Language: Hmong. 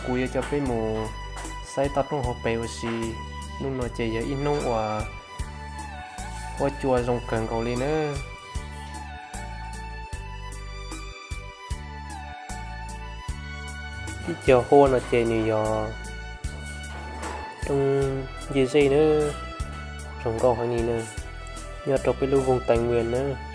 Kuv yuav coj peb mus saib toj roob hauv pes ua si. Hnub no ces yog ib hnub uas huab cua zoo kawg nkaus li nawb. Ib co huab no ces nws yog roob ncej zej nawb, zoo nkauj heev li nawb, nyob rau peb lub voog Taiv Nwias nawb.